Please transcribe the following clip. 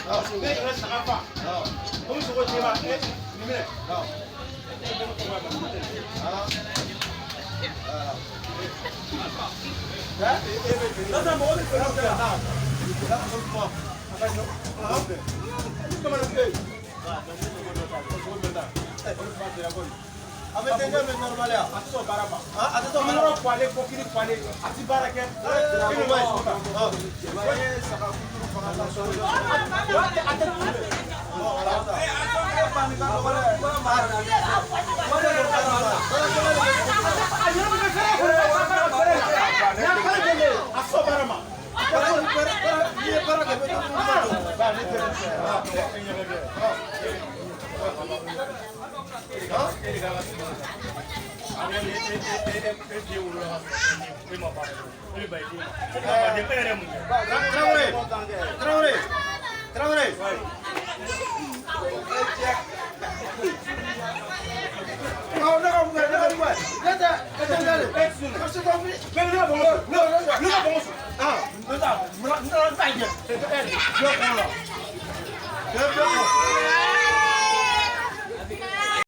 Parce que ne yɛrɛ saga fa. Komi sogo jɛma, nin minɛ. A bɛ denkɛ bɛ normal ya. A tɛ sɔn baara ma. A tɛ sɔn baara ma. Yɔrɔ kwale, kɔkiri kwale, a ti baara kɛ. E bɛ b'a ye sogo ta. Saga kuturu faga ka sɔrɔ. A tɛ dumuni kɛ. A yɛrɛ bɛ fɛrɛ kɔnɔ, a bɛ fɛrɛ la. N'a kɛra jɛlen ye, a tɛ sɔn baara ma. N'i ye baara kɛ, i bɛ dumuni Ba, ne tɛ ne fɛ. E ɲɛ bɛ e den wolola ka sɔrɔ e ma baara kɛ, e bɛ ban i den ma. E ma ban den, e yɛrɛ ye mun kɛ? Traoré, Traoré, Traoré. Ne ka mun kɛ, ne ka mun kɛ? Ne tɛ, e tɛ ne de. E ti sɔn. Ka se ka wuli. Mais ne ka bɔngɔ, ne ka bɔngɔ sɔrɔ. Ah, Ne t'a, n t'a jɛ. E, jɔ kɔnɔ la. E, jɔ kɔnɔ.